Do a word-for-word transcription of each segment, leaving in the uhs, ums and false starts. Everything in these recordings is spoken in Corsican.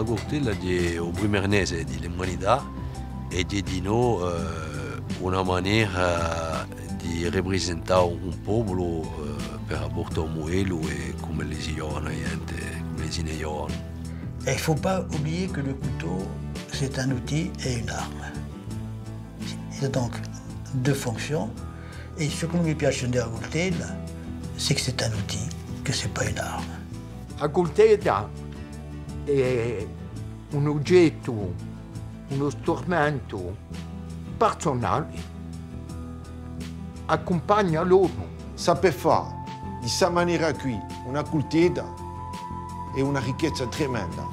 Cultedda hè u primu arnese di l'umanità è hè dinò, eh, una manera di riprisentà un populu, eh, per raportu à u mudellu è cum'elli si ghjovanu a ghjente, cum'elli si ne ghjovanu. Et il faut pas oublier que le couteau, c'est un outil et une arme. Il a donc deux fonctions. Et ce qui mi piace di a cultedda, c'est que c'est un outil, que c'est pas une arme. A cultedda hè un ughjettu, unu strumentu persunale, accumpagna l'omu. Sapè fà di sta manera quì una cultedda hè una ricchezza tremenda.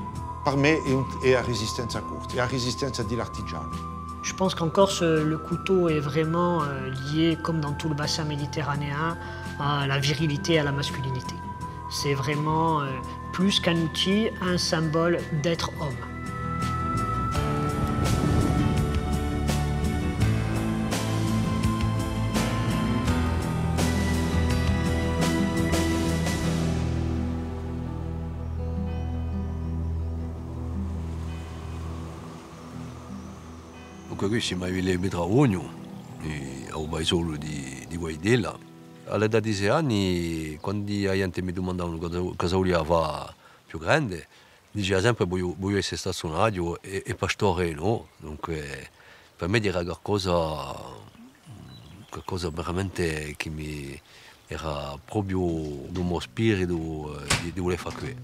Per mè hè un, hè a resistenza corsa, hè a resistenza di l'artigianu. Je pense qu'en Corse, le couteau est vraiment, euh, lié, comme dans tout le bassin méditerranéen, à la virilité, à la masculinité. C'est vraiment, euh, plus qu'un outil, un symbole d'être homme. Dunque, quì simu à a Villa di Pitragognu, è, à u paisolu di, di Guaidella. À l'età di sei anni, quandu a ghjente mi dumandavanu cosa, cosa vulia fà più grande, dicia sempre: "Vogliu, vogliu esse staziunaghju è, è pastore, nò?" Dunque, per mè era qualcosa, qualcosa veramente chì mi, era propiu u mo spiritu, eh, di, di vulè fà què.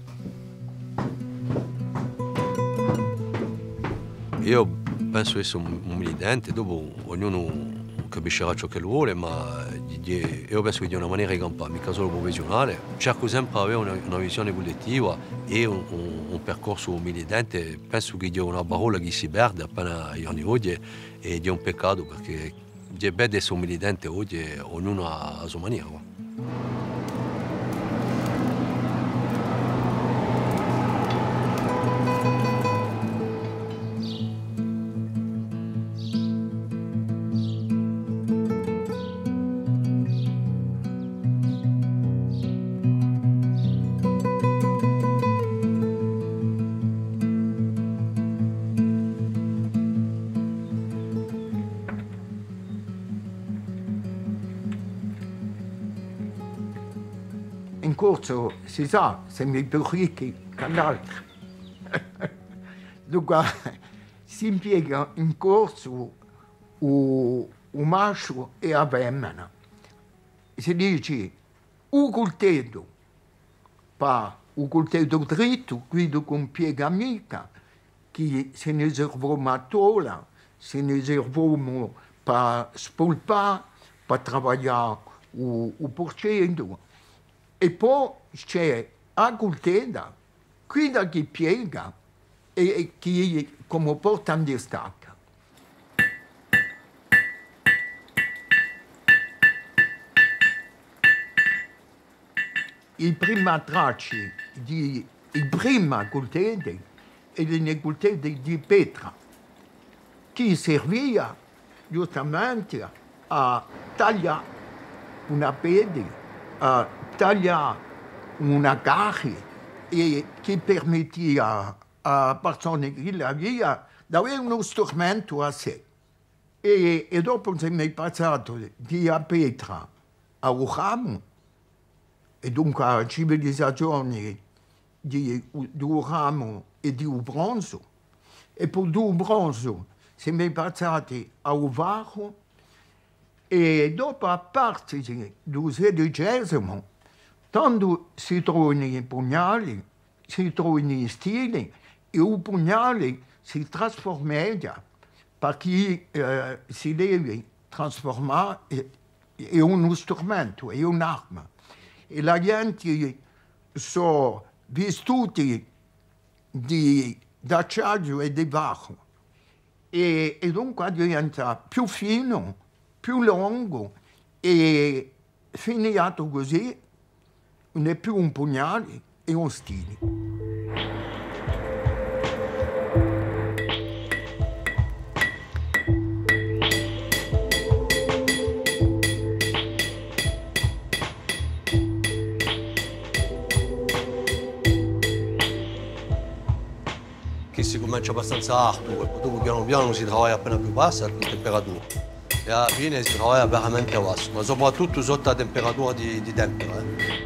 Eiu pensu d'esse un, un militante, dopu ognunu capiscerà ciò ch'ellu vole, ma di, di, eiu pensu chì hè una manera di campà, micca solu prufessiunale. Cercu sempre d'avè una, una visione cullettiva è un, un, un percorsu militante. Pensu chì hè una parolla chì si perde appena i ghjorni d'oghje, è hè un peccatu, perchè hè bè d'esse un militante oghje, ognunu à a so manera, quà. In corsu, si sà, simu più ricchi chè l'altri. Dunque, s'impiega in corsu u, u masciu è a femina. Si dice u culteddu, pà u culteddu drittu, quiddu chì ùn piega micca, chì si ne servemu à tola, si ne servemu pà spulpà, pà travaglià u, u purceddu. È po ci hè a cultedda, quidda chì piega è, è chì, cum'è porta in distacca. I primi tracci di, i primi culteddi eranu i culteddi di petra, chì sirvia ghjustamente à taglià una pedi, à taglià una carni, è chì permettia à a persona chì l'avia d'avè un strumentu à sè. È, è dopu simu passati di a petra à u ramu, è dunque a civilisazione di, di u ramu è di u bronzu, è po di u bronzu simu passati à u farru, è dopu à parte di u sedicesimu, tandu si trovanu i pugnali, si trovanu i stili, è u pugnali si trasfurmeghja, perchè, eh, si deve trasfurmà, hè, hè un strumentu, hè un'arma. È a ghjente sò vistuti di, d'acciaghju è di farru. È, è dunque diventa più finu, più longu, è finiatu cusì, ùn hè più un pugnali, hè un stili. Cumencia abbastanza altu, è po dopu pianu pianu si travaglia appena più bassu, a temperatura. È à a fine si travaglia veramente bassu, ma soprattuttu sottu à a temperatura di, di tempera, eh.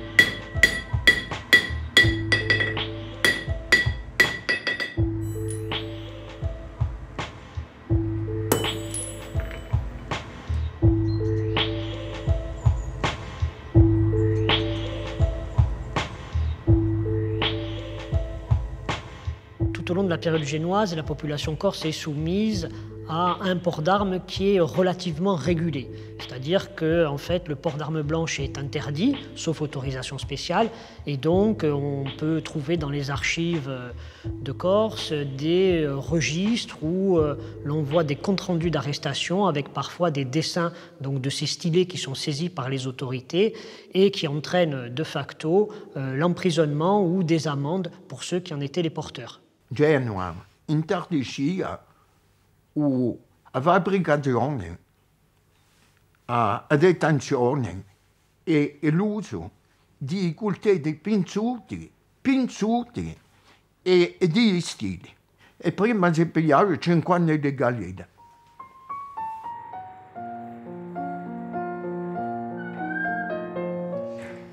Tout au long de la période génoise, la population corse est soumise à un port d'armes qui est relativement régulé. C'est-à-dire que, en fait, le port d'armes blanches est interdit, sauf autorisation spéciale, et donc, euh, on peut trouver dans les archives, euh, de Corse des, euh, registres où, euh, l'on voit des comptes rendus d'arrestation avec parfois des dessins, donc, de ces stylets qui sont saisis par les autorités et qui entraînent de facto, euh, l'emprisonnement ou des amendes pour ceux qui en étaient les porteurs. Genova interdiscia u, a fabbricazione, a, a detenzione è, è l'usu di i cultelli pinzuti, pinzuti è, è di i stili. È prima si pigliava cinque anni di galera.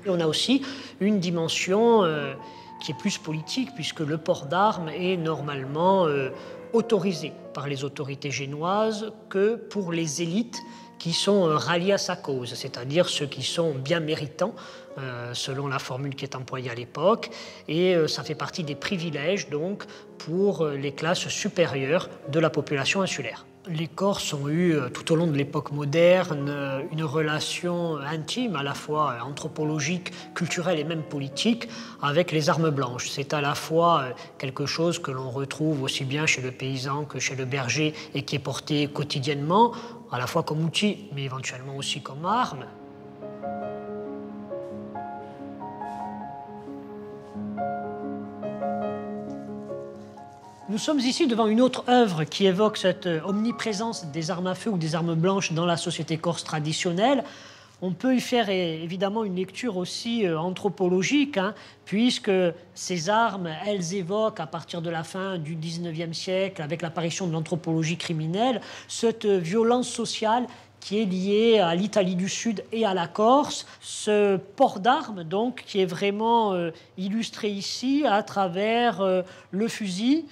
Et on a aussi une dimension, euh, qui est plus politique, puisque le port d'armes est normalement, euh, autorisé par les autorités génoises que pour les élites qui sont, euh, ralliés à sa cause, c'est-à-dire ceux qui sont bien méritants, euh, selon la formule qui est employée à l'époque, et, euh, ça fait partie des privilèges, donc, pour, euh, les classes supérieures de la population insulaire. Les Corses ont eu, euh, tout au long de l'époque moderne, euh, une relation intime, à la fois, euh, anthropologique, culturelle et même politique, avec les armes blanches. C'est à la fois, euh, quelque chose que l'on retrouve aussi bien chez le paysan que chez le berger et qui est porté quotidiennement, à la fois comme outil, mais éventuellement aussi comme arme. Nous sommes ici devant une autre œuvre qui évoque cette, euh, omniprésence des armes à feu ou des armes blanches dans la société corse traditionnelle. On peut y faire é-, évidemment une lecture aussi, euh, anthropologique, hein, puisque ces armes, elles évoquent, à partir de la fin du dix-neuvième siècle, avec l'apparition de l'anthropologie criminelle, cette, euh, violence sociale qui est liée à l'Italie du Sud et à la Corse. Ce port d'armes, donc, qui est vraiment, euh, illustré ici à travers, euh, le fusil,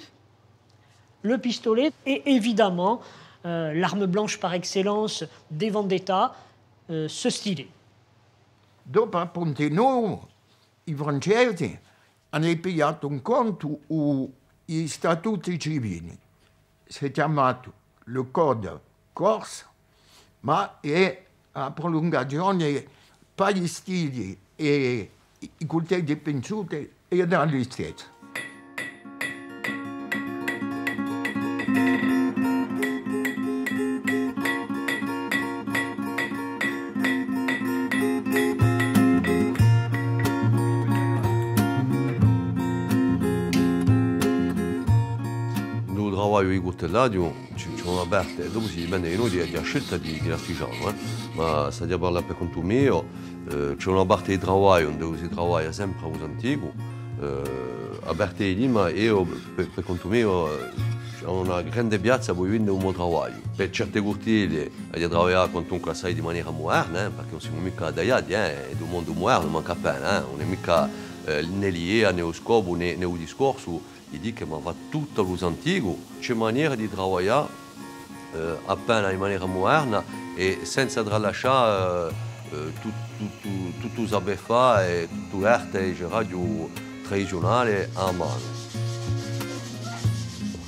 le pistolet et évidemment, euh, l'arme blanche par excellence des vendettas, euh, ce stylet. Dopu à Ponte Novu, i Francesi anu pigliatu in contu u, i statuti civili. S'hè chjamatu le Code corse, ma hè a prulungazione pà i stili è i, i cultelli pinzuti è da listessa. Ind'u travagliu di cultellaghju ci, ci hè una parte, è dopu si dipende di noi, di, di a scelta di, di l'artigianu, eh. Ma staiu à parlà per contu meiu, eh, ci hè una parte di travagliu induve si travaglia sempre à usu anticu, eh, a parte di lì, ma eiu, per, per contu meiu, eh, ci hè una grande piazza, poi vende u mo travagliu. Per certe curtelle, aghju da travaglià quantunque assai di manera muderna, eh, perchè ùn simu micca adattati, eh, à u mondu mudernu, mancu appena, eh, ùn hè micca, eh, nè l'idea, nè u scopu, nè, nè u discorsu, di dì chì emu da fà tuttu à l'usu anticu, ci hè manera di travaglià, eh, appena in manera muderna è senza tralascià, eh, eh, tut-, tuttu, tuttu u sapè fà è tutta l'arte, diceraghju, tradiziunale à manu.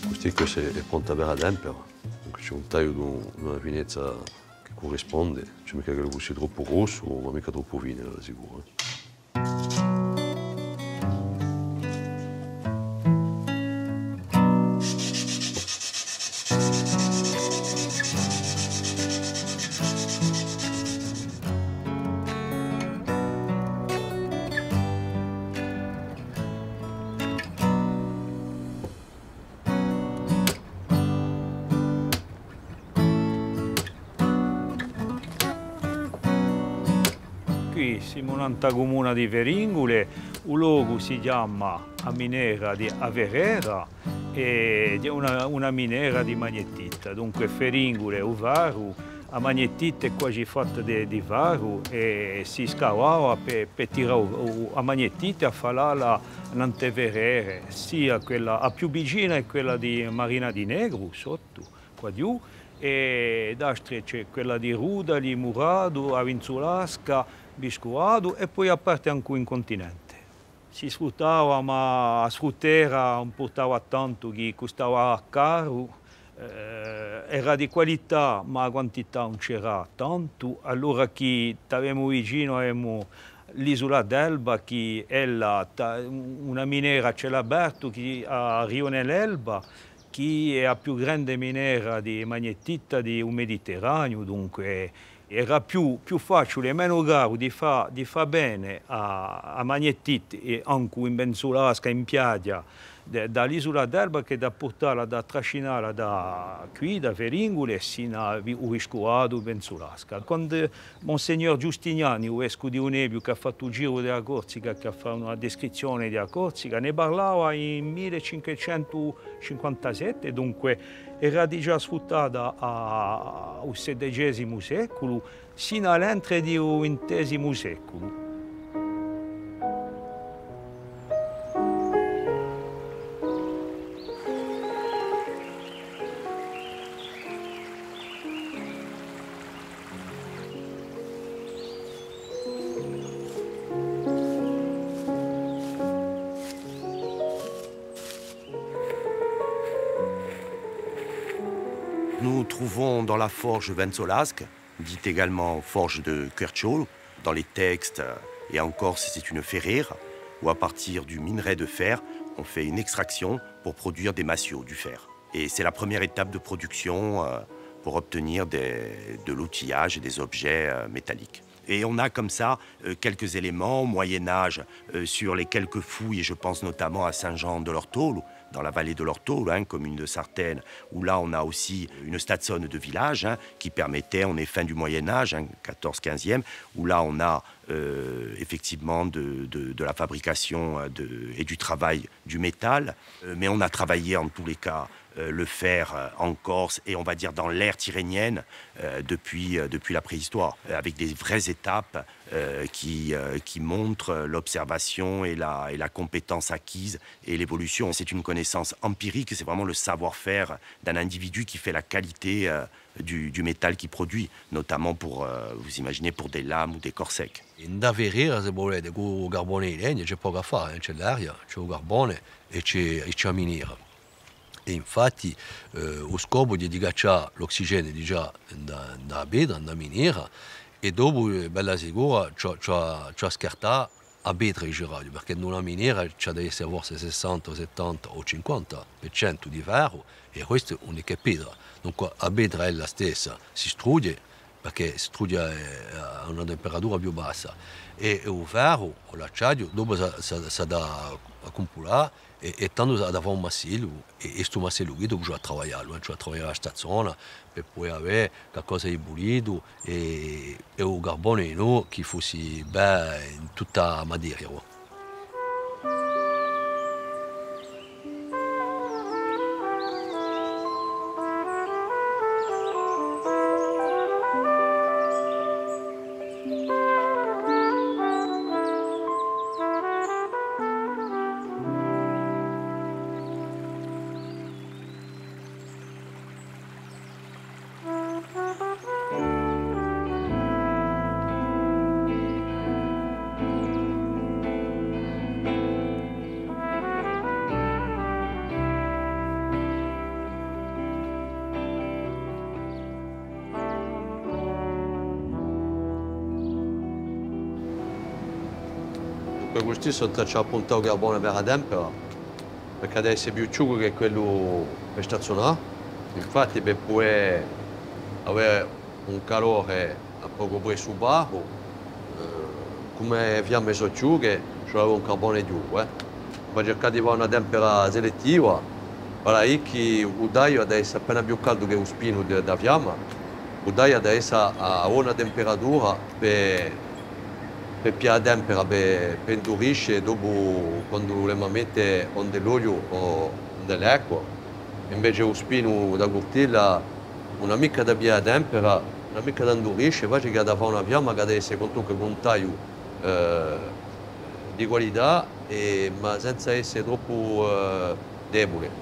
Questa hè, questa hè pronta per a tempera. Dunque ci hè un tagliu d'un, d'una finezza chì currisponde, ci hè micca ch'ellu fussi troppu grossu, ma micca troppu finu, era sicuru, eh. Quì simu nant'à a cumuna di Feringule, u locu si chjama a minera di a Ferrera, È hè una, una minera di magnettita, dunque Feringule hè u ferru, a magnettita hè quasi fatta di, di ferru è si scavava per, per tirà u, u, a magnettita è fà la, la, nant'à e ferrere, sia quella, a più vicina hè quella di Marina di Negru, sottu, quaghjù, è d'altre ci hè quella di Rutali, Muratu, a Vinzulasca, Viscuvatu è po a parte ancu in cuntinente. Si sfruttava, ma a sfruttera ùn purtava tantu, chì custava caru, eh, era di qualità, ma a quantità ùn c'era tantu. Allora chì t'avemu vicinu, avemu l'isula d'Elba, chì hè la, ta-, una minera à celu apertu, chì hà rione l'Elba, chì hè a più grande minera di magnettita di u Mediterraniu, dunque era più, più faciule è menu caru di fà, di fà vene a, a magnettita, è ancu in Vinzulasca, in piaghja, da, da l'isula d'Elba chè da purtalla, da trascinalla da quì, da Feringule, sinu à Vi-, u Viscuvatu, Vinzulasca. Quandu Monsignor Giustiniani, u vescu di u Nebbiu, chì hà fattu u giru di a Corsica, chì hà fattu una descrizzione di a Corsica, ne parlava in mille cinquecentu cinquantasette, dunque era digià sfruttata à u settecentesimu seculu, sinu à l'entrée di u vintesimu seculu. Nous trouvons dans la forge Vinzulasca, dite également forge de Querciolo, dans les textes, euh, et encore si c'est une ferrera, où à partir du minerai de fer, on fait une extraction pour produire des massiaux, du fer. Et c'est la première étape de production, euh, pour obtenir des, de l'outillage et des objets, euh, métalliques. Et on a comme ça, euh, quelques éléments au Moyen Âge, euh, sur les quelques fouilles, et je pense notamment à Saint-Jean-de-l'Ortolo, dans la vallée de l'Ortolo, hein, commune de Sartène, où là on a aussi une stazione de village, hein, qui permettait, on est fin du Moyen Âge, hein, quatorze, quinzième, où là on a, euh, effectivement de, de, de la fabrication, euh, de, et du travail du métal. Euh, mais on a travaillé en tous les cas, euh, le fer, euh, en Corse et on va dire dans l'aire tyrrhénienne, euh, depuis, euh, depuis la préhistoire, euh, avec des vraies étapes, euh, qui, euh, qui montrent l'observation et la, et la compétence acquise et l'évolution. C'est une connaissance empirique, c'est vraiment le savoir-faire d'un individu qui fait la qualité, euh, du, du métal qu'il produit, notamment pour, euh, vous imaginez, pour des lames ou des corps secs. In a ferrera, s'è vulete, cù u carbone di legnu, ci hè pocu à fà, eh, ci hè l'aria, ci hè u carbone è ci hè, è ci hè a minera. È infatti, eh, u scopu hè di caccià l'ossigenu digià in a, in a petra, in a minera, è dopu, eh, bella sicura, ci hè, ci hè, ci hè à scartà a petra in generale, perchè in una minera ci hà da esse forse sessanta, settanta o cinquanta per centu di ferru, è questa ùn hè chè petra. Dunque, a petra ella stessa si strughje, perchè si strughje, eh, à una temperatura più bassa. È, è u ferru, o l'acciaghju, dopu s'hà, s'hà, s'hà da accumpulà è, è tandu s'hà da fà un massellu, è, è stu massellu quì dopu ci hè à travagliallu, eh, ci hè à travaglià sta zona per pudè avè qualcosa di pulitu è, è u carbone dinò chì fussi bè in tutta a materia, quà. Dunque, custì sò tracciatu appuntu u carbone per a tempera, perchè hà da esse più chjucu chè quellu per stazunà. Infatti, per pudè avè un calore à pocu pressu bacu, eh, cum'è e fiamme sò chjuche, ci vole un carbone chjucu, eh. Pà circà di fà una tempera selettiva, voilà, chì u tagliu hà da esse appena più caldu chè u spinu di, di a fiamma, u tagliu hà da esse à, à bona temperatura per, per piglià a tempera, per, per indurisce, è dopu quandu l'emu à mette o in l'oliu o Di l'acqua. Invece u spinu di a curtella ùn hà micca da piglià tempera, ùn hà micca da indurisce, face chì hà da fà una fiamma chì hà da esse quantunque cù un tagliu, eh, di qualità, è, ma senza esse troppu, eh, debule.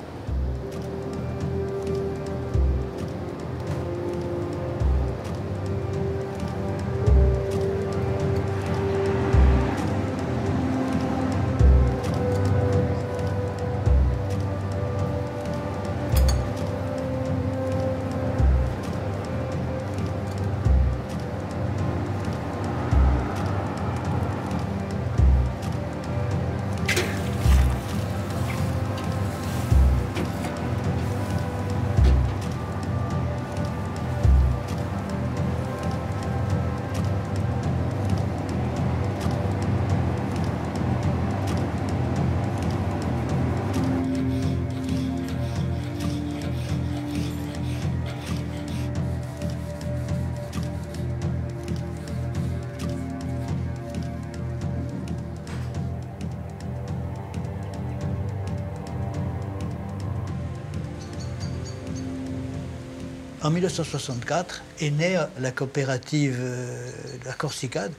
En mille neuf cent soixante-quatre est née la coopérative, euh, de la Corsicade,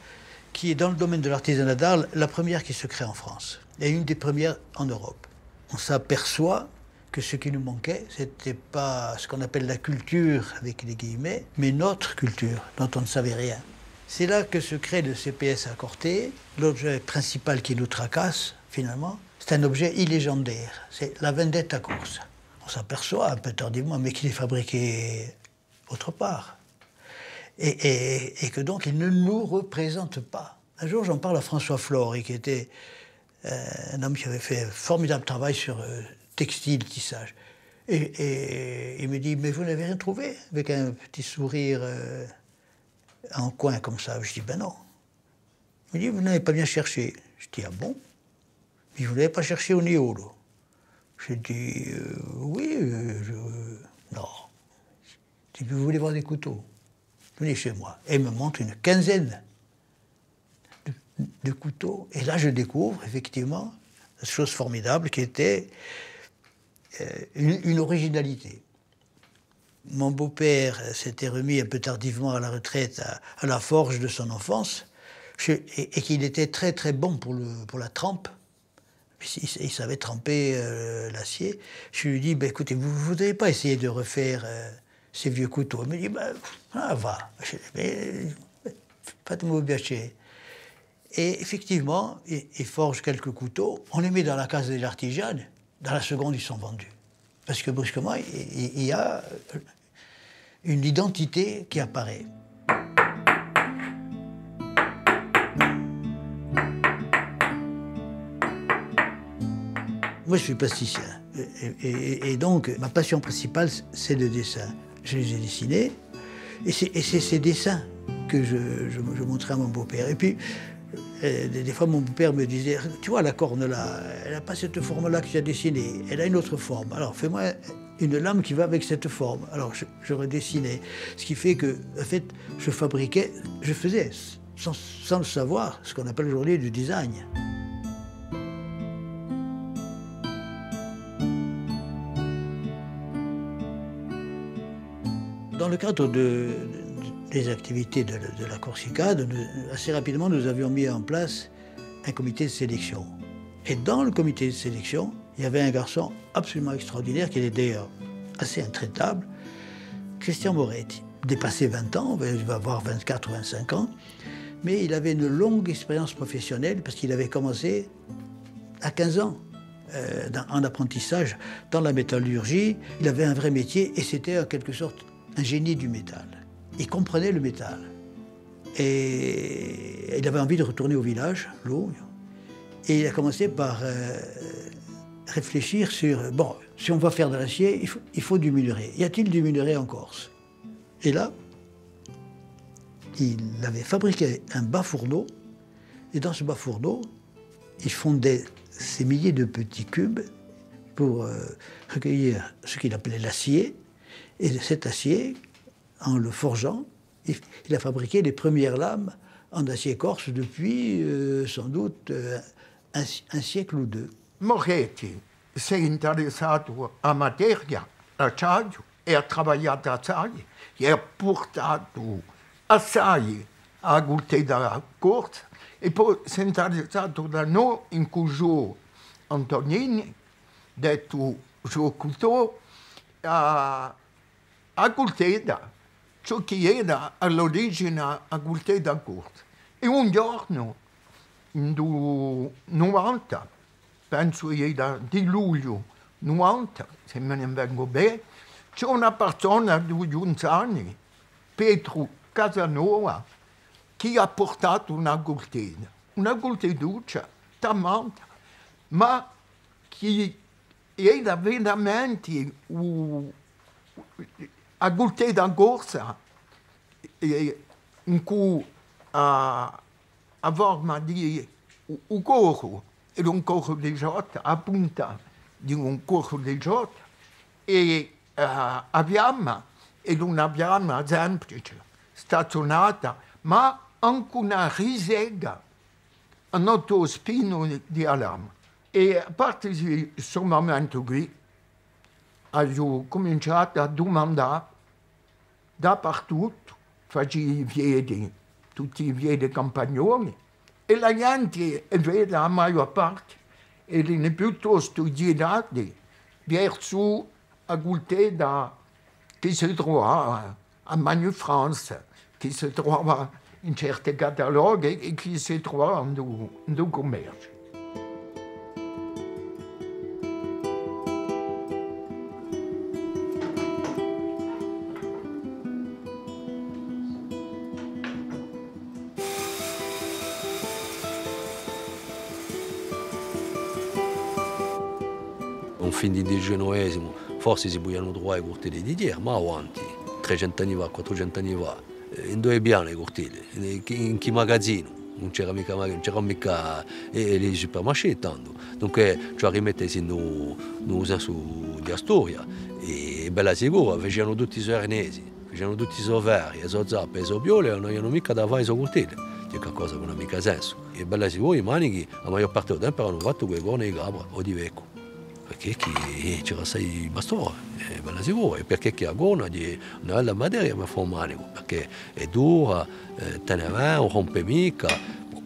qui est dans le domaine de l'artisanat d'art la première qui se crée en France et une des premières en Europe. On s'aperçoit que ce qui nous manquait, c'était pas ce qu'on appelle la culture, avec les guillemets, mais notre culture, dont on ne savait rien. C'est là que se crée le C P S à Corté. L'objet principal qui nous tracasse, finalement, c'est un objet illégendaire, c'est la vendetta corse. On s'aperçoit un peu tardivement, mais qu'il est fabriqué autre part. Et, et, et que donc il ne nous représente pas. Un jour, j'en parle à François Flory, qui était, euh, un homme qui avait fait un formidable travail sur, euh, textile, tissage. Et, et il me dit, « Mais vous n'avez rien trouvé avec un petit sourire, euh, en coin comme ça ? » Je dis, « Ben non. » Il me dit, « Vous n'avez pas bien cherché. » Je dis, « Ah bon ? » Il dit, « Vous n'avez pas cherché au Niolu ? » Je dis, « Euh, oui, euh, je, non. » Il dit, « Vous voulez voir des couteaux ? Venez chez moi. » Et il me montre une quinzaine de, de couteaux. Et là, je découvre effectivement cette chose formidable qui était, euh, une, une originalité. Mon beau-père s'était remis un peu tardivement à la retraite à, à la forge de son enfance, chez, et, et qu'il était très, très bon pour le, pour la trempe. Il, il savait tremper, euh, l'acier. Je lui dis, « Ben, écoutez, vous ne voudriez pas essayer de refaire, euh, ces vieux couteaux ? » Il me dit, « Ben, ah, va. » Je dis, « Mais faites-moi un piacere. » Et effectivement, il, il forge quelques couteaux, on les met dans la case de l'artisanat, dans la seconde, ils sont vendus. Parce que brusquement, il, il, il y a une identité qui apparaît. Moi, je suis plasticien. Et, et, et, et donc, ma passion principale, c'est le dessin. Je les ai dessinés. Et c'est, et c'est ces dessins que je, je, je montrais à mon beau-père. Et puis, euh, des, des fois, mon beau-père me disait, « Tu vois, la corne là, elle n'a pas cette forme-là que tu as dessinée. Elle a une autre forme. Alors, fais-moi une lame qui va avec cette forme. » Alors, je, je redessinais. Ce qui fait que, en fait, je fabriquais, je faisais, sans, sans le savoir, ce qu'on appelle aujourd'hui du design. Dans le cadre de, des activités de, de la Corsicade, nous, assez rapidement, nous avions mis en place un comité de sélection. Et dans le comité de sélection, il y avait un garçon absolument extraordinaire, qui était d'ailleurs assez intraitable, Christian Moretti. Dépassé vingt ans, il va avoir vingt-quatre ou vingt-cinq ans, mais il avait une longue expérience professionnelle parce qu'il avait commencé à quinze ans, euh, dans, en apprentissage dans la métallurgie. Il avait un vrai métier et c'était en quelque sorte un génie du métal. Il comprenait le métal. Et il avait envie de retourner au village, là, et il a commencé par, euh, réfléchir sur, bon, si on va faire de l'acier, il faut, il faut du minerai. Y a-t-il du minerai en Corse ? Et là, il avait fabriqué un bas fourneau, et dans ce bas fourneau, il fondait ces milliers de petits cubes pour, euh, recueillir ce qu'il appelait l'acier. Et cet acier, en le forgeant, il, il a fabriqué les premières lames en acier corse depuis, euh, sans doute, euh, un, un siècle ou deux. Moretti, s'hè interessatu à a materia, l'acciaghju, è hà travagliatu assai, è hà purtatu assai à a cultedda corsa, è po s'hè interessatu da noi incù Joe Antonini, dettu Joe Couteau, à a cultedda, ciò chì era à l'origine a cultedda corsa. È un ghjornu, in u nuvanta, pensu era di lugliu nuvanta, s'è mi n'invengu bè, ci hè una parsona di u Ghjunzani, Petru Casanova, chì hà purtatu una cultedda, una cultedduccia, tamanta, ma chì era veramenti u, a cultedda corsa, eh, incù a, a forma di u, u coru, era un coru di Giotta, a punta di un coru di Giotta, è, eh, a fiamma era una fiamma simplice, stazunata, ma ancu una risega à notu spinu di a lama. È à parte stu mumentu quì, aghju cuminciatu à dumandà dapertuttu, facia i fieri, tutti i fieri campagnoli, è a ghjenti, hè vera, a maiò parte, erani piuttostu ghjirati versu a cultedda chì si truvava à Manufrance, chì si truvava in certi cataloghi è chì si truvava in u, in u cummerciu. Un fin di diciannovesimu, forse si pudianu truvà i curtelli di Thiers, ma avanti, trecentu anni fà, quattrucentu anni fà, eh, induve pianu i curtelli? In chì, in chì magazinu? Ùn c'era micca, ùn c'era micca, eh, i supermarché tandu. Dunque, ci hè à rimettesi in u, in u sensu di a storia. È bella sicura, facianu tutti i Suarnesi, facianu tutti i so ferri, e so zappe, e so piole, ùn avianu micca da fà i so curtelli. Hè qualcosa chì ùn hà micca sensu. È bella sicura, i manichi, a maiò parte di u tempu, eranu fatti cù e corna di capra o di veccu. Perchè chì, eh, c'era assai pastori, eh, bella sicura, è perchè chì a corna hè una bella materia per fà un manicu, perchè hè dura, eh, tene bè, ùn rompe micca,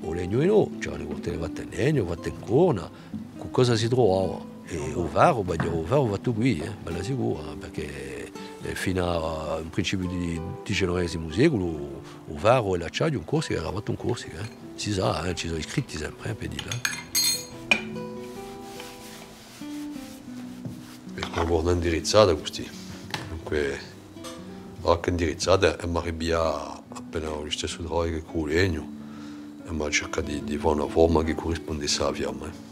u legnu dinò, c'eranu i curtelli fatti in legnu, fatti in corna, cù cosa si truvava? È u ferru, bè, u ferru fattu quì, eh, bella sicura, perchè, eh, finu à un principiu di diciannovesimu seculu, u ferru è l'acciaghju in Corsica era fattu in Corsica, eh. Si sà, eh, ci sò i scritti sempre, eh, per dilla, eh. Hè una corna indirizzata custì. Dunque, a vacca indirizzata, emu à ripiglià appena u listessu travagliu chè cù u legnu, emu à circà di, di fà una forma chì currispundissi à a fiamma, eh.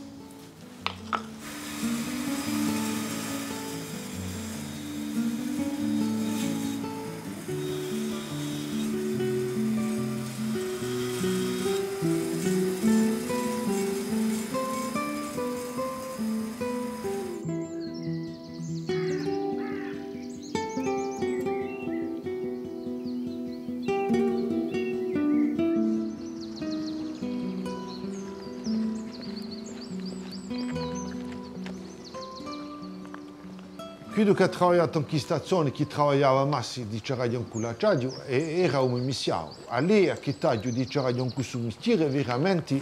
Quiddu chì hà travagliatu in sta zona, chì travagliava massi, diceraghju, incù l'acciaghju, è, era u me missiavu. A leia chì t'aghju, diceraghju, incù stu mistieru hè veramenti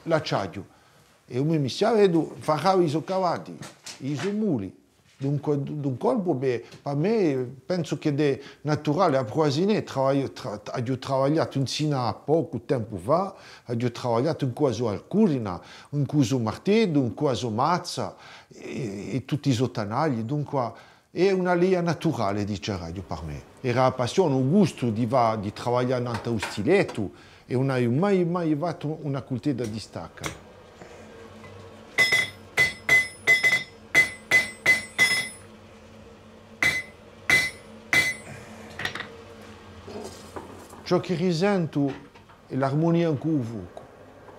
l'acciaghju. È u me missiavu, eddu, farrava i so cavaddi, i so muli. Dunque, d'un colpu, bè, pà mè, pensu chì hè naturale, à Pruasinè, travagliu, tra-, aghju travagliatu insinu à pocu tempu fà, aghju travagliatu incù a so alcurina, incù u so marteddu, incù a so mazza, è, è tutti i so tanagli, dunque, hè una leia naturale, diceraghju, per mè. Era a passione, u gustu di fà, di travaglià nant'à u stilettu, è ùn aghju mai, mai fattu una cultedda di stacca. Ciò chì risentu hè l'armunia incù u focu,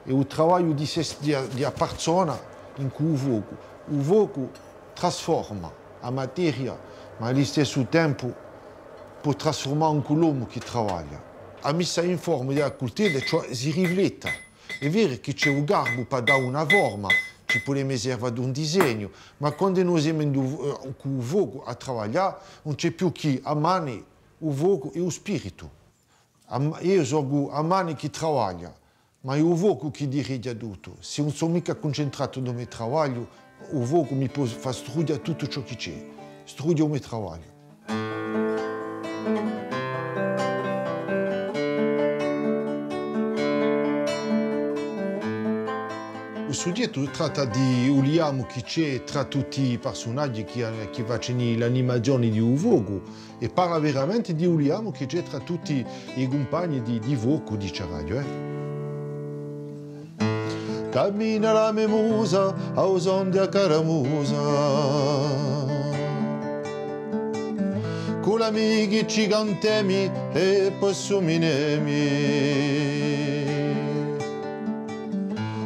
hè u travagliu di se, di a, di a parsona incù u focu. U focu trasforma a materia, ma à listessu tempu pò trasfurmà ancu l'omu chì travaglia. A missa in forma di a cultedda, cioè, si rifletta. Hè vera chì ci hè u garbu pà dà una forma, Ci pudemu serve d'un disegnu, ma quandu no semu in u, eh, cù u focu à travaglià, ùn ci hè più chè a mani, u focu è u spiritu. A m-, eiu sò a mani chì travaglia, ma hè u focu chì dirighja tuttu. S'e ùn sò micca cuncentratu in u me travagliu, u focu mi pò fà strughjà tuttu ciò chì ci hè, strughjà u me travagliu. U sughjettu tratta di u liamu chì ci hè trà tutti i parsunaghji chì, chì facenu l'animazioni di u focu, è parla veramenti di u liamu chì ci hè trà tutti i cumpagni di, di focu, diciaraghju, eh. Camina la me musa, à u son di a caramusa. Cù l'amichi ci cantemi è po suminemi.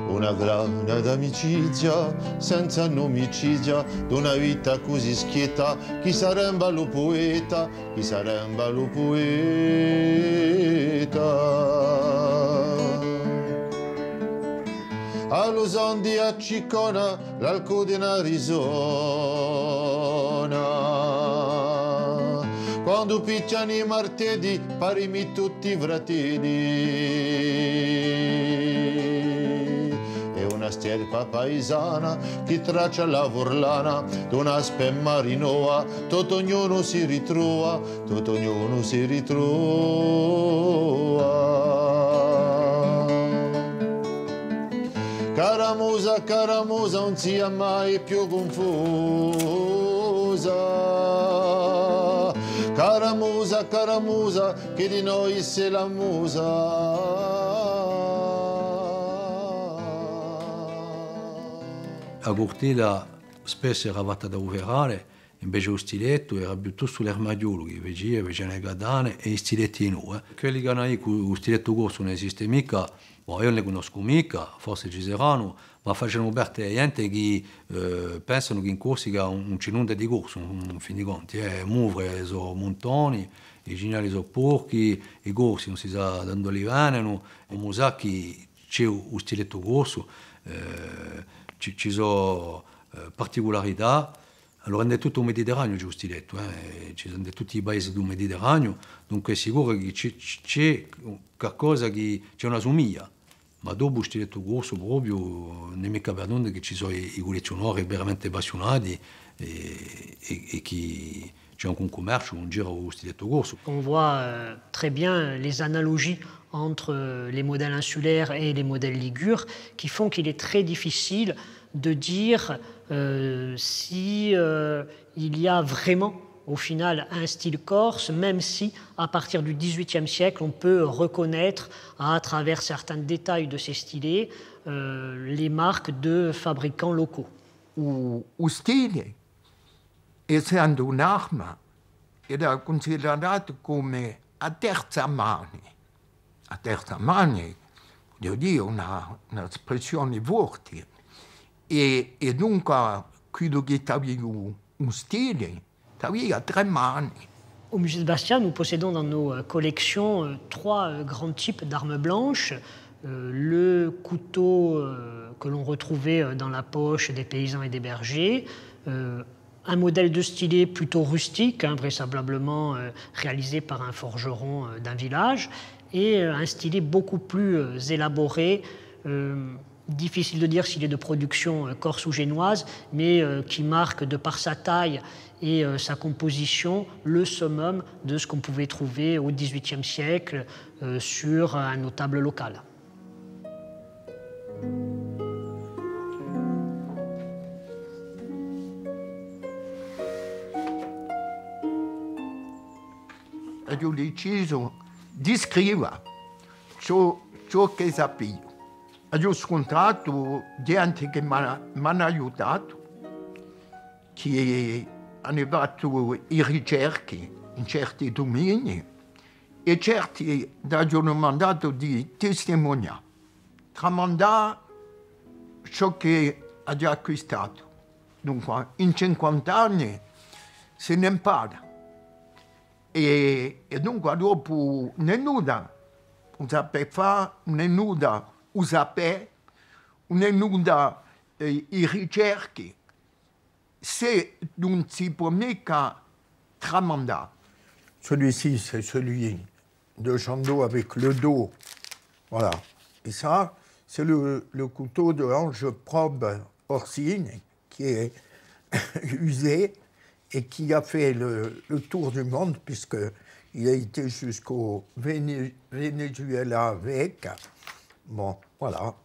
Una granda d'amicizia, senza numicizia, d'una vita cusì schietta, chì saremba lu pueta, chì saremba lu pueta. À lu son di a ciccona, l'alcuni d'una risona. Quandu picchjani i marteddi, parimi tutti fratelli. È una sterpa paisana chì traccia la furlana d'una spemma rinnova, tuttu ognunu si ritrova, tuttu ognunu si ritrova. Caramusa, caramusa, ùn sia mai più cunfusa. Caramusa, caramusa, chì di noi si l'amusa. A curtella spessu era fatta da u ferale, invece u stilettu era piuttostu l'armaghjolu chì facia, facianu e catane è i stiletti di novu, eh. Quelli chì anu cù u stilettu corsu ùn esiste micca, bon, eiu ùn li cunnoscu micca, forse ci seranu, ma facenu parte di ghjente chì, eh, pensanu chì in Corsica ùn, ùn ci hè nunda di corsu, in fin di conti, eh. Muvre sò muntoni, i cignali sò pochi, i Corsi ùn si sà da induve li venenu, omu sà chì ci hè u, u stilettu corsu, eh, ci, ci sò, eh, particularità, allora, in tuttu u Mediterraniu ci hè u stilettu, eh, ci sò in tutti i paesi di u Mediterraniu, dunque hè sicuru chì ci, ci, ci hè qualcosa chì, ci hè una sumiglia, ma dopu u stilettu corsu propiu, ùn hè micca per nunda chì ci sò i, i cullezziunori veramente appassiunati è, è, è chì ci hè ancu un cummerciu in giru à u stilettu corsu. On voit, euh, très bien les analogies entre, euh, les modèles insulaires et les modèles ligures, qui font qu'il est très difficile de dire, euh, si, euh, il y a vraiment, au final, un style corse, même si, à partir du dix-huitième siècle, on peut reconnaître, à travers certains détails de ces stylets, euh, les marques de fabricants locaux. U, u stile, essendu un'arma, era cunsideratu cum'è a terza mani. A terza mani, vogliu dì, una, una spressione forte. È, è dunque, quellu chì t'avia u, u stile, t'avia trè mani. Au musée de Bastia, nous possédons dans nos, euh, collections, euh, trois, euh, grands types d'armes blanches. Euh, le couteau, euh, que l'on retrouvait, euh, dans la poche des paysans et des bergers, euh, un modèle de stylet plutôt rustique, hein, vraisemblablement, euh, réalisé par un forgeron, euh, d'un village, et, euh, un stylet beaucoup plus, euh, élaboré, euh, difficile de dire s'il est de production, euh, corse ou génoise, mais, euh, qui marque, de par sa taille et, euh, sa composition, le summum de ce qu'on pouvait trouver au dix-huitième siècle, euh, sur un notable local. Aghju decisu di scriva ciò, ciò ch'e sapiu. Aghju scuntratu ghjenti chì m'anu, m'anu aiutatu, chì anu fattu i ricerchi in certi duminii, è certi aghju dumandatu di testimunià, tramandà ciò chì aghju acquistatu. Dunque, in cinquanta anni si n'impara. È, è dunque, dopu, ùn hè nudda u sapè fà, ùn hè nudda u sapè, ùn hè nudda eh, i ricerchi, s'è ùn si pò micca tramandà. Celui-ci, c'est celui de Jean Do avec le dos. Voilà. Et ça, c'est le, le couteau de Ange Probe Orsini, qui est usé et qui a fait le, le tour du monde, puisque il a été jusqu'au Véné-, Venezuela avec. Bon, voilà.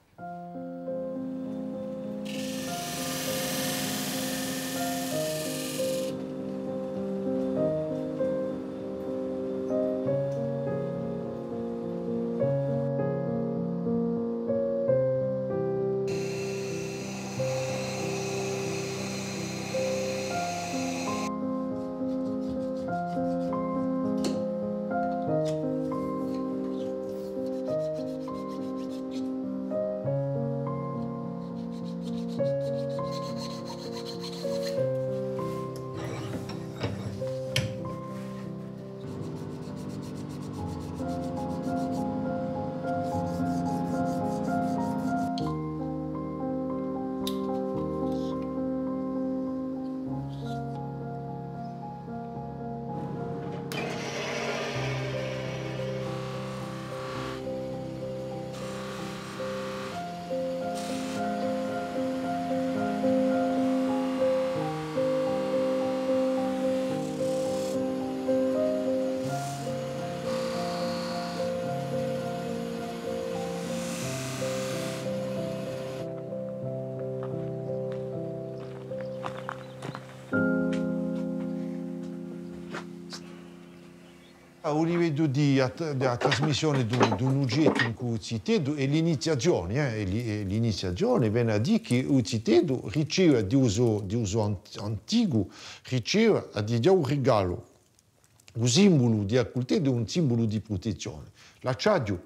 À u liveddu di a, di a trasmissione d'un, d'un ughjettu incù u ziteddu hè l'iniziazione, eh, hè l'i-, hè l'iniziazione, vene à dì chì u ziteddu riceve di u so, di u so an-, anticu, riceve à dighjà u rigalu. U simbulu di a cultedda hè un simbulu di prutezzione. L'acciaghju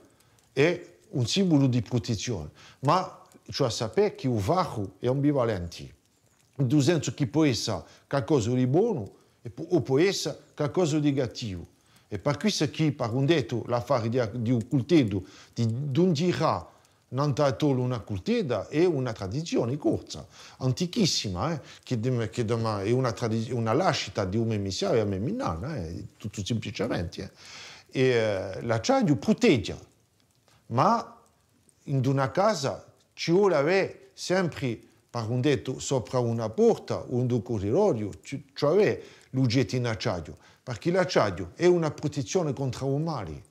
hè un simbulu di prutezzione, ma ci hè à sapè chì u farru hè ambivalente, in u sensu chì pò essa calcosa di bonu è po-, o pò essa calcosa di cattivu. È par quissa chì, par un dettu, l'affari di a, di u culteddu, di, d'un ghjirà nant'à a tola una cultedda hè una tradizione corsa, antichissima, eh, chì de-, chì de-, ma hè una tradi-, una lascita di u me missiavu è a me minnanna, eh, tuttu simpliciamente, eh. È, eh, l'acciaghju pruteghja, ma in una casa ci vole à avè sempri, par un dettu, sopra una porta o in un curridoriu, ci, ci vole à avè l'ughjetti in acciaghju, parchì l'acciaghju hè una prutezzione contr'à u mali.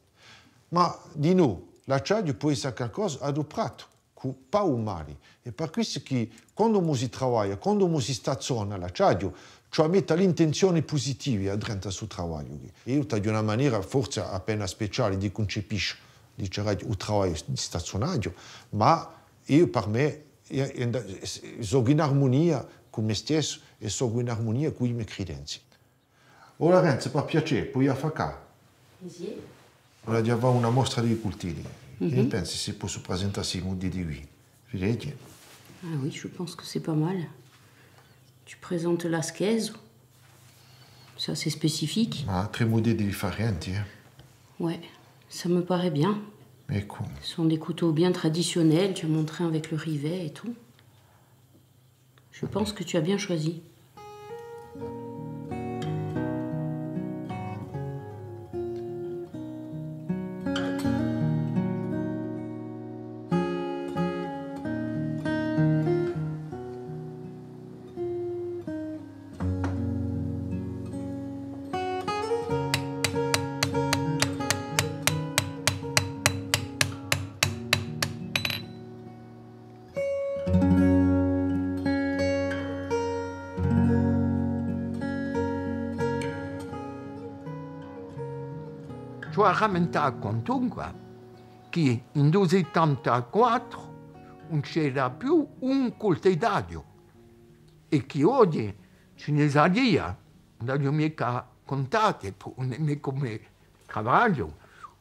Ma dinò, l'acciaghju pò essa calcosa adupratu cù, pà u mali. Hè par quissa chì, quandu omu si travaglia, quandu omu si stazzona l'acciaghju, ci vole à metta l'intenzioni pusitivi à drentu à stu travagliu quì. Eiu t'aghju una manera forse appena speciali di cuncepiscia, diceraghju, u travagliu di stazzunaghju, ma eiu, par mè, eiu, eiu, sò in armunia cù mè stessu è sò in armunia cù i me cridenzi. O Larenza, par piacè, poi affaccà? Sì. Vole dì fà una mostra di cultelli. Chì ne pensi s'e possu presentà sti mudeddi quì? Videte? Ah oui, je pense que c'est pas mal. Tu présentes la schèse. Ça, c'est spécifique. Ma trè mudeddi differenti, eh? Ouais, ça me paraît bien. Eccu. Ce sont des couteaux bien traditionnels, tu as montré avec le rivet et tout. Je pense que tu as bien choisi. Ci hè à ramintà quantunque chì in u settantaquattru ùn c'era più un cultellaghju è chì oghje ci ne saria, ùn l'aghju micca cuntati, è po ùn hè micca u me travagliu,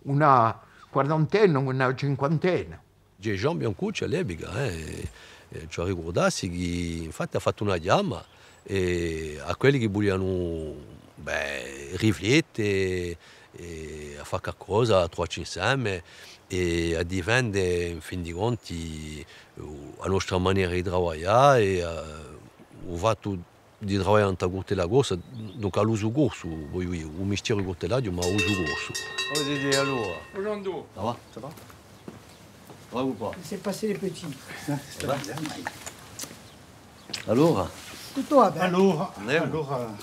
una quarantena, una cinquantena. Ghjè Jean Biancucci à l'epica, eh, eh, ci hè à ricurdassi chì, infatti, hà fattu una chjama, eh, à quelli chì vulianu, bè, riflette, È à fà qualcosa, à truvacci inseme è à difende, in fin di conti, a nostra manera di travaglià è, eh, u fattu di travaglià nant'à a Curtella corsa, dunque à l'usu corsu, vogliu dì, u mistieru di u curtellaghju, ma à l'usu corsu. Cum'è site allora? Bonghjornu. Ça va? Ça va? Bravo, quoi. C'est passé les petits. Ça va? Allora? Tuttu và bè. Allora, allora,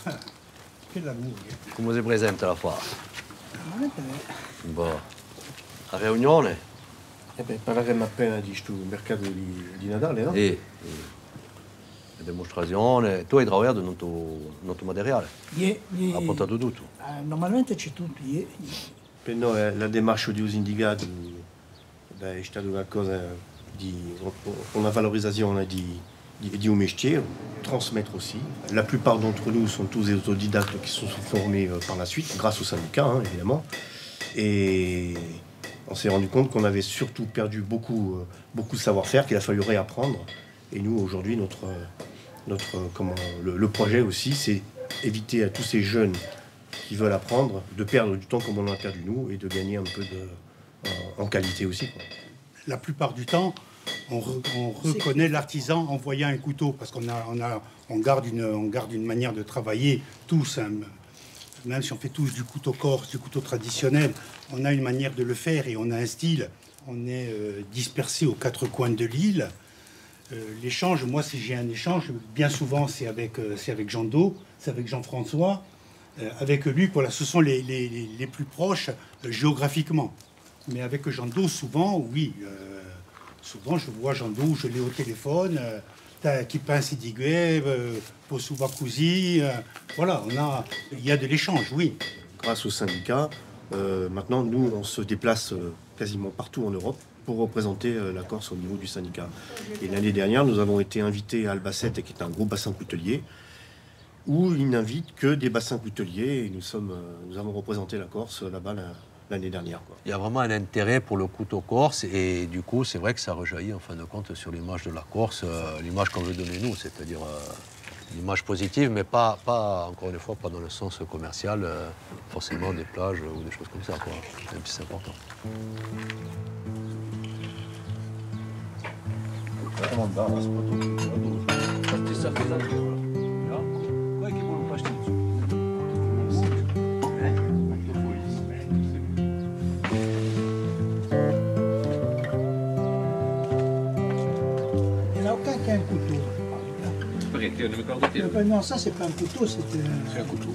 chì l'amore. Cumu si presenta l'affare? Veramente bè. Bon. A riunione? Eh bè, parleremu appena di stu mercatu di, di Natale, nò? Eh, eh. A dimustrazione. Tù ai travagliatu in u to, in u to materiale? Iè, iè. Ai puntatu tuttu? Eh, nurmalmente ci hè tuttu, iè. Per noi, eh, a demarca di u sindicatu, bè, hè stata una cosa di, una valorisazione di, di, di u mistieru, transmettre aussi. La plupart d'entre nous sont tous des autodidactes qui se sont formés, euh, par la suite, grâce au syndicat, hein, évidemment. Et on s'est rendu compte qu'on avait surtout perdu beaucoup, euh, beaucoup de savoir-faire, qu'il a fallu réapprendre. Et nous, aujourd'hui, notre, euh, notre, euh, comment, le, le projet aussi, c'est éviter à tous ces jeunes qui veulent apprendre de perdre du temps comme on en a perdu nous et de gagner un peu de, en, en qualité aussi, quoi. La plupart du temps, on re-, on reconnaît l'artisan en voyant un couteau, parce qu'on a, on a, on garde une, on garde une manière de travailler tous, hein. Même si on fait tous du couteau corse, du couteau traditionnel, on a une manière de le faire et on a un style. On est, euh, dispersés aux quatre coins de l'île. Euh, l'échange, moi, si j'ai un échange, bien souvent, c'est avec, euh, c'est avec Jean Do, c'est avec Jean-François, euh, avec Luc, voilà, ce sont les, les, les, les plus proches, euh, géographiquement. Mais avec Jean Do, souvent, oui, euh, souvent, je vois Jean Do, je l'ai au téléphone, euh, t'as, chì pensi di què, euh, possu fà cusì, euh, voilà, on a, il y a de l'échange, oui. Grâce au syndicat, euh, maintenant, nous, on se déplace, euh, quasiment partout en Europe pour représenter, euh, la Corse au niveau du syndicat. Et l'année dernière, nous avons été invités à Albacete, qui est un gros bassin coutelier, où ils n'invitent que des bassins couteliers. Et nous sommes, euh, nous avons représenté la Corse là-bas la, l'année dernière, quoi. Il y a vraiment un intérêt pour le couteau corse et du coup, c'est vrai que ça rejaillit en fin de compte sur l'image de la Corse, euh, l'image qu'on veut donner nous, c'est-à-dire, euh, une image positive, mais pas, pas, encore une fois, pas dans le sens commercial, euh, forcément des plages ou des choses comme ça, quoi. Même si c'est important. Il n'y en a aucun qui a un couteau. Perchè, ùn mi ricordu più. Euh, non, ça, c'est pas un couteau, c'est un... C'est un couteau.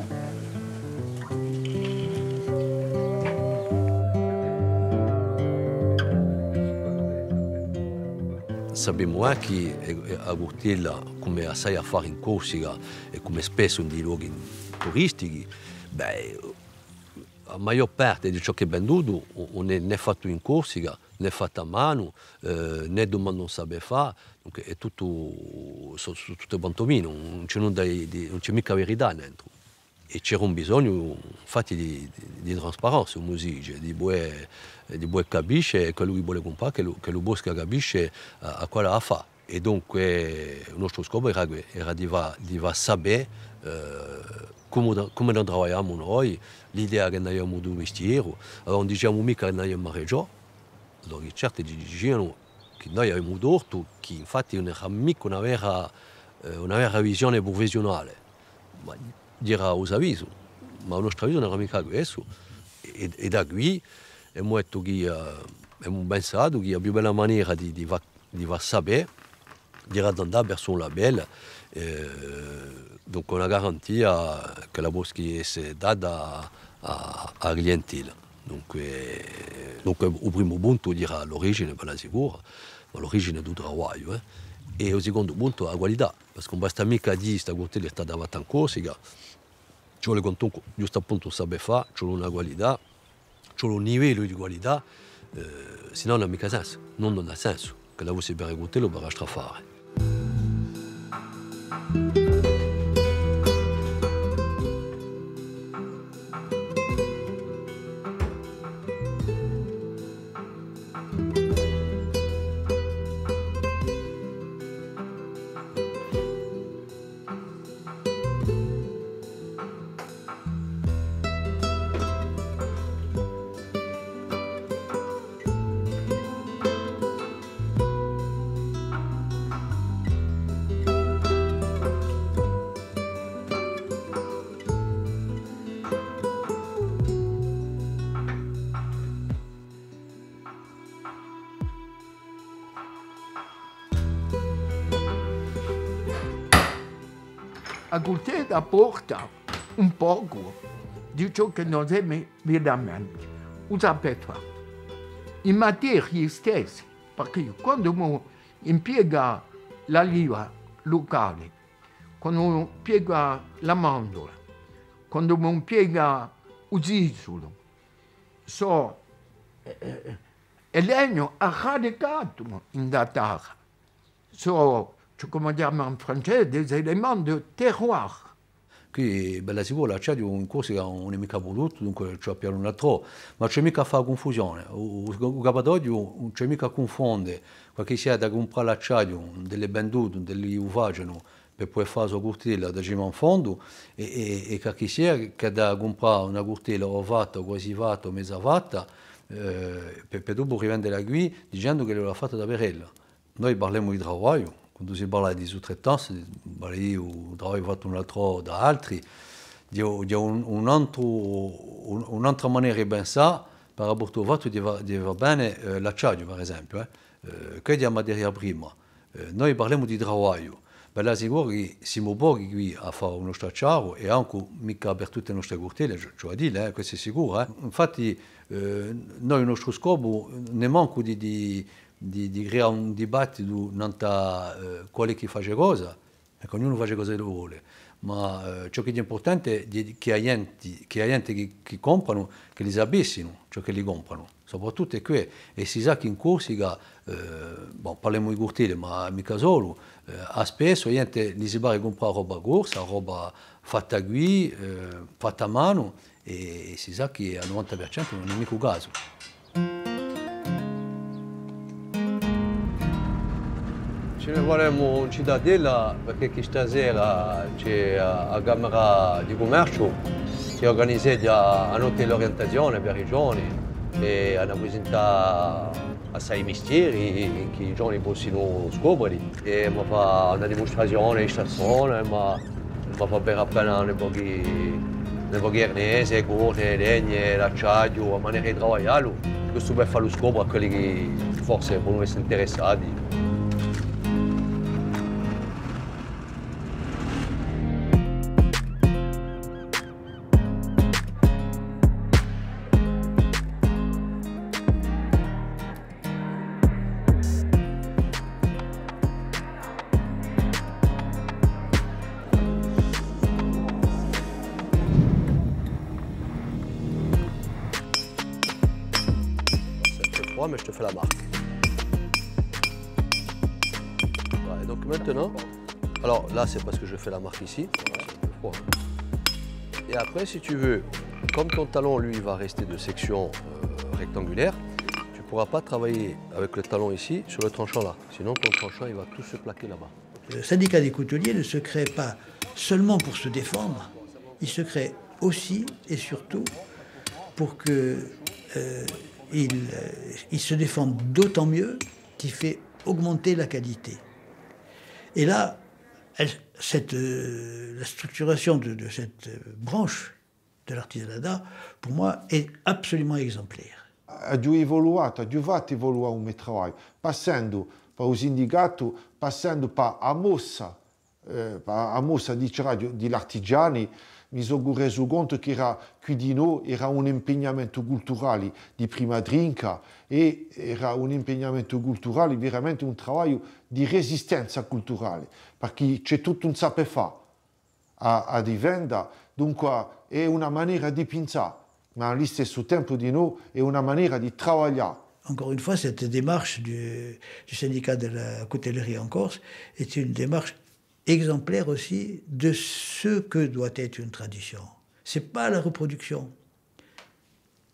Sapemu ancu chì, eh, a curtella, cum'è assai affari in Corsica è cum'è spessu in i lochi turistichi, bè, a maiò parte di ciò chì hè vendutu ùn hè nè fattu in Corsica, nè fattu à manu, eh, nè dumanda un sapè fà, dunque hè tuttu, sò, sò tutte pantomime, ùn ci hè nunda di, di, ùn ci hè micca verità nentru. È c'era un bisognu, infatti, di, di, di trasparenza, cum'è si dice, di pudè, di pudè capisce quellu chì vole cumprà, ch'ellu, ch'ellu posca capisce à, à quale hà à fà. È dunque, u nostru scopu era què, era di fà, di fà sapè, eh, cumu, cumu no travagliamu noi, l'idea chì no avemu di u mistieru. Allora, ùn diciamu micca chì no avemu ragiò, allora chì certi ci dicianu chì noi avemu tortu, chì infatti ùn era micca una vera, eh, una vera visione prufessiunale. Ma era u so avisu, ma u nostru avisu ùn era micca questu. È, è da quì emu dettu chì, eh, emu pensatu chì a più bella manera di, di fà, di fà sapè, era d'andà versu un label, eh, dunque una garantia ch'ella posca esse data à, à, à a clientela. Dunque, dunque, u primu puntu era l'origine, bella sicura, ma l'origine di u travagliu, eh. È u sicondu puntu, a qualità. Perchè ùn basta micca à dì sta curtella hè stata fatta in Corsica, ci vole quantunque, ghjustu appuntu, un sapè fà, ci vole una qualità, ci vole un livellu di qualità, eh, sinnò ùn hà micca sensu, ùn, ùn hà sensu, ch'ella fussi per a curtella o per altr'affare. A cultella porta un pocu di ciò chì no semu veramente. U sapè fà. I materii stessi, perchè quandu unu impiega l'aliva lucale, quandu unu impiega l'amandula, quandu unu impiega u sisulu, sò, eh, eh, hè legnu arradicatu in a terra. Sò, ciò chì si chjama in francese, des éléments de terroir. Quì, bella sicura, l'acciaghju in Corsica ùn hè micca pruduttu, dunque ci hè à piglià un altru, ma ci hè micca à fà cunfusione. U, u, u capatoghju ùn ci hè micca à cunfonde, qualchissia hà da cumprà l'acciaghju, induv'ellu hè vendutu, induv'ellu u facenu, per pudè fà a so curtella da cima in fondu, è, è, è qualchissia chì hà da cumprà una curtella o fatta o guasi fatta o meza fatta, eh, per, per dopu rivendela quì, dicendu ch'ella l'hà fatta da per ella. Noi parlemu di travagliu, quandu si parla di sous-traitance, si parla di u travagliu fattu un altru da altri, di, di un, un antru, un, un'antra manera di pensà par rapport à u fattu di fà, di fà bè, eh, l'acciaghju, per esempiu, eh. Eh, chì hè a materia prima. Eh, noi parlemu di travagliu. Bella sicura chì simu pochi quì à fà u nostru acciaru è ancu micca per tutte e nostre curtelle, ci, ci vole à dì, eh, questu hè sicuru, eh. Infatti, eh, noi u nostru scopu ùn hè mancu di, di, di, di creà un dibattitu nant'à, eh, quale hè chì face cosa, è chì ognunu face cosa ch'ellu vole, ma, eh, ciò chì hè impurtante hè chì a ghjenti, chì a ghjenti chì, chì cumpranu, ch'elli sapessinu ciò ch'elli cumpranu, soprattuttu hè què, è si sà chì in Corsica, eh, bon, parlemu di curtelle, ma micca solu, eh, à spessu a ghjenti li si pare di cumprà roba corsa, roba fatta quì, eh, fatta à manu, è, è si sà chì à novanta per centu ùn hè micca u casu. Ci ne vulemu in Citadella, perchè chì stasera ci hè a, a Camera di Cummerciu chì urganizzeghja a notte di l'orientazione per i ghjovani è anu da prisintà assai mistieri chì i ghjovani possinu scopre. È emu da fà una dimustrazione di stazione, ma emu da fà vede appena un pocu, un pocu d'arnesi, corne, legne, l'acciaghju, a manera di travagliallu. Questu per fallu scopre à quelli chì forse ponu esse interessati. C'est un peu froid, mais je te fais la marque. Voilà, et donc maintenant, alors là, c'est parce que je fais la marque ici. Voilà, c'est un peu froid, hein. Et après, si tu veux, comme ton talon, lui, va rester de section, euh, rectangulaire, tu pourras pas travailler avec le talon ici sur le tranchant là. Sinon, ton tranchant, il va tout se plaquer là-bas. Le syndicat des couteliers ne se crée pas seulement pour se défendre, il se crée aussi et surtout pour que, euh, il, euh, il se défende d'autant mieux qu'il fait augmenter la qualité. Et là, elle, cette, euh, la structuration de, de cette, euh, branche de l'artisanat, pour moi, est absolument exemplaire. Aghju evoluatu, aghju fattu evoluà u me travagliu, passendu pà u sindicatu, passendu pà a mossa, eh, pà a mossa, diceraghju, di l'artigiani, mi sò resu contu chì era, quì dinò, era un impegnamentu culturali di prima trinca è era un impegnamentu culturali, veramente un travagliu di resistenza culturali, perchè ci hè tuttu un sapè fà à, à difenda, dunque hè una manera di pinsà, ma à listessu tempu dinò hè una manera di travaglià. Encore une fois, cette démarche du, du syndicat de la coutellerie en Corse est une démarche exemplaire aussi de ce que doit être une tradition. C'est pas la reproduction.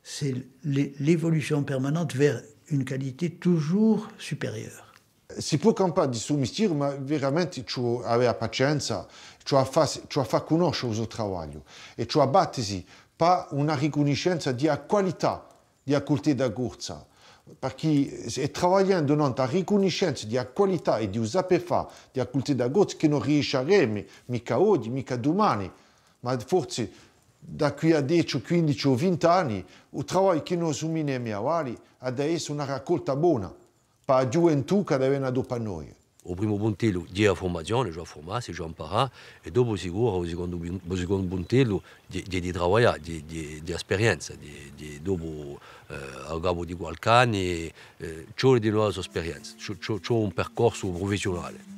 C'est l'é-, l'évolution permanente vers une qualité toujours supérieure. Si pò campà di stu mistieru, ma veramente ci vole à avè a pacienza, ci vole à fà, ci vole à fà cunnosce u so travagliu è ci vole à battesi pà una ricunniscenza di a qualità di a cultedda corsa, perchè hè travagliendu nant'à a ricunniscenza di a qualità è di u sapè fà di a cultedda corsa chì no riesceremu, micca oghje, micca dumane, ma forse da quì à dece o quindici o vint'anni, u travagliu chì no suminemu avali hà da esse una raccolta bona pà a ghjuventù chì hà da vene dopu à noi. U primu puntellu hè a furmazione, ci hè à furmassi, ci hè à amparà, è dopu sicuru u sicondu pun-, u sicondu puntellu hè, hè di travaglià, hè, hè, hè a sperienza, hè, hè dopu, eh, à capu di qualchì anni, eh, ci vole di novu a so sperienza, ci, ci, ci vole un percorsu prufessiunale.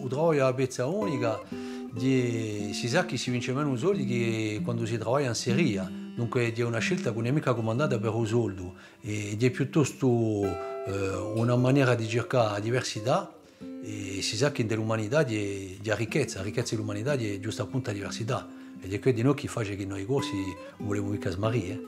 U travagliu à a pezza unica, hè, si sà chì si vince menu soldi chè quandu si travaglia in seria. Dunque, hè una scelta chì ùn hè micca cumandata per u soldu, è, è hè piuttostu, eh, una manera di circà a diversità. È si sà chì in l'umanità hè, hè a ricchezza, a ricchezza di l'umanità hè ghjustu appuntu a diversità, è hè què dinò chì face chì noi Corsi ùn vulemu micca smarrì, eh.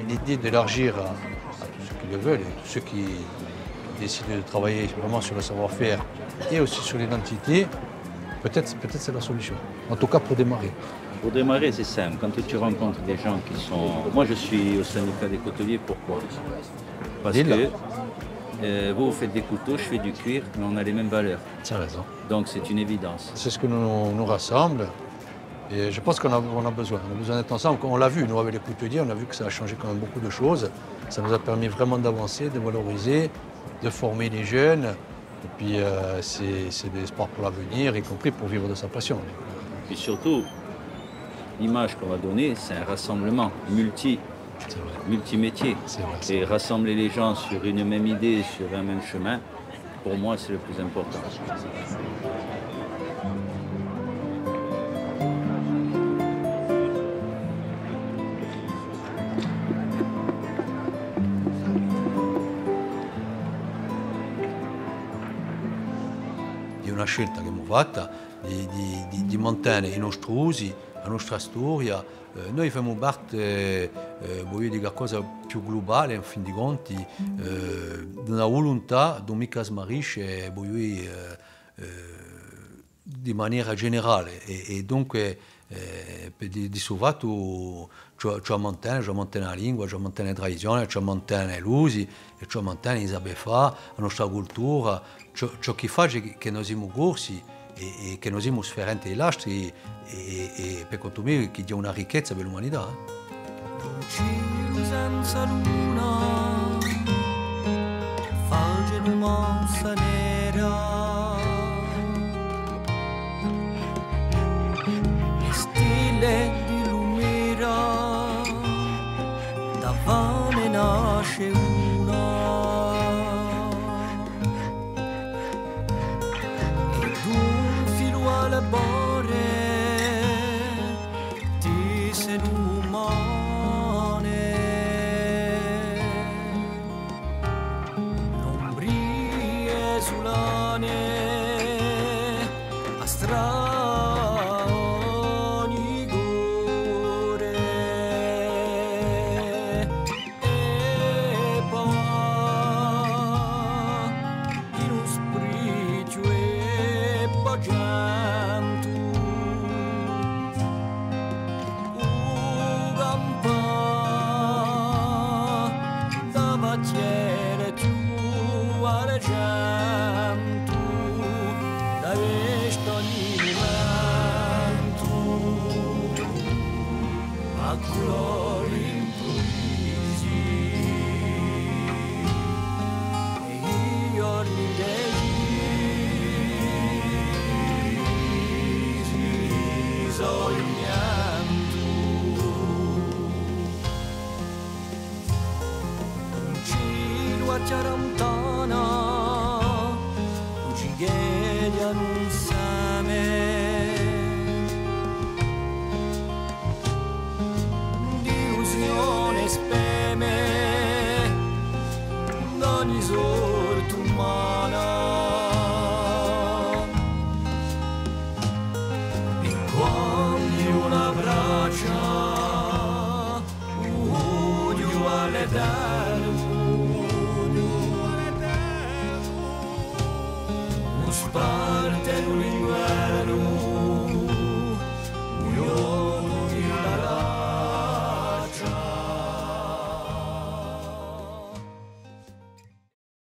L'idée d'élargir à, à tous ceux qui le veulent, et tous ceux qui décident de travailler vraiment sur le savoir-faire et aussi sur l'identité, peut-être, peut-être c'est la solution. En tout cas, pour démarrer. Pour démarrer, c'est simple. Quand tu rencontres des gens qui sont... Moi, je suis au syndicat des couteliers, pourquoi ? Parce que, euh, vous, vous faites des couteaux, je fais du cuir, mais on a les mêmes valeurs. Tu as raison. Donc, c'est une évidence. C'est ce qui nous, nous rassemble. Et je pense qu'on a, on a besoin. On a besoin d'être ensemble. On l'a vu, nous, avec les couteliers, on a vu que ça a changé quand même beaucoup de choses. Ça nous a permis vraiment d'avancer, de valoriser, de former les jeunes. Et puis, euh, c'est, c'est de l'espoir pour l'avenir, y compris pour vivre de sa passion. Et surtout, l'image qu'on va donner, c'est un rassemblement multi, c'est vrai, multimétier. C'est vrai, c'est vrai. Et rassembler les gens sur une même idée, sur un même chemin, pour moi, c'est le plus important. Hè una scelta ch'avemu fatta di, di, di, di mantene i nostri usi, a nostra storia, eh, noi femu parte, eh, vogliu dì, qualcosa più glubale, in fin di conti, eh, d'una vuluntà d'ùn micca smarisce, vogliu dì, eh, eh, di manera generale. È, è dunque, eh, per di, di stu fattu, ci hè, ci hè à mantene, ci hè à mantene a lingua, ci hè à mantene a tradizione, ci hè à mantene l'usi, è ci hè à mantene i sapè fà, a nostra cultura, ciò, ciò chì face chì, chì noi simu Corsi è, è chì noi simu sfarenti di l'altri, è, è, è per contu meiu chì hè una ricchezza per l'umanità, eh. Un celu senza luna face una mansa nera, e stelle di lumera davanti L'umane, l'ombrie sulane, a strani core, è po in un sprichju è po centu. U campà da vattiere più argentu, da vesta ogni mumentu a culori improvisi. È i ghjorni indecisi sognendu. Un cielu à chjara antana, un ciccheddu à un seme. D'illusione speme d'ogni sorta umana, è quandu una braccia u vogliu à l'età